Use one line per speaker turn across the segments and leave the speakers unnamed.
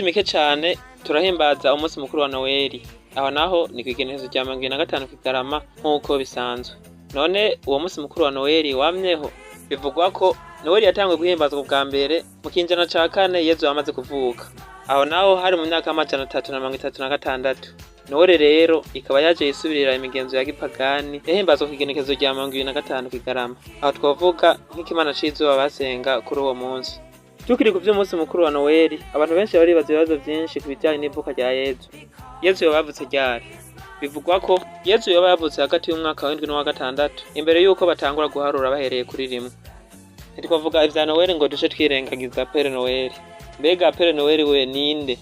Minsi mike cane turahimbaza umunsi mukuru wa Noweli. Aho naho ni kw'igenekerezo rya 25 Kigarama nk'uko bisanzwe. None uwo munsi mukuru wa Noweli wamyeho? Bivugwa ko Noweli yatanguye guhimbazwa bwa mbere mu kinjana ca kane Yezu amaze kuvuka. Aho naho hari mu myaka y'336. Noweli rero ikaba yaje yisubirira imigenzo ya gipagani yahimbazwa kw'igenekerezo rya 25 Kigarama. Aho twovuga nk'ikimana c'izuba basenga kuri uwo munsi. Tukiri ku vy'umunsi mukuru wa Noweli, abantu benshi baribaza ibibazo vyinshi ku bijanye n'ivuka rya Yezu. Yezu yoba yavutse ryari? Bivugwa ko Yezu yoba yavutse hagati y'umwaka w'indwi n'uwa gatandatu, imbere y'uko batangura guharura bahereye kuri rimwe. Ntitwavuga ivya Noweli ngo duce twirengagiza Père Noel. Mbega Père Noel we ninde?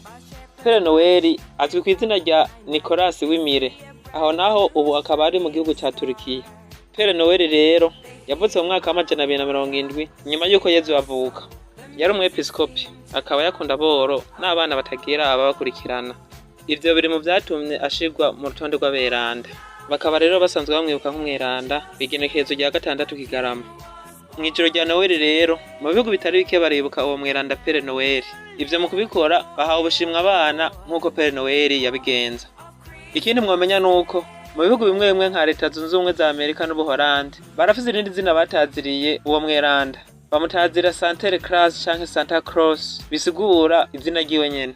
Père Noel azwi kw'izina rya Nicolas Wimire. Aho naho ubu akaba ari mu gihugu ca Turukiya. Père Noel rero yavutse mu mwaka w'270 nyuma y'uko Yezu avuka. Yari umwepiskopi, akaba yakunda aboro n'abana batagira ababakurikirana. Ivyo biri mu vyatumye ashirwa mu rutonde rw'aberanda. Bakaba rero basanzwe bamwibuka nk'umweranda kw'igenekerezo rya 6 Kigarama. Mw'ijoro rya Noweli rero, mu bihugu bitari bike baribuka uwo mweranda Père Noel. Ivyo mu kubikora bahawe ubushimwe abana nk'uko Père Noel yabigenza. Ikindi mwomenya nuko mu bihugu bimwe bimwe nka Leta Zunze Ubumwe za Amerika n'Ubuholandi barafise irindi zina bataziriye uwo mweranda. Bamutazira Santa Claus canke Santa Claus, bisigura izina ryiwe nyene.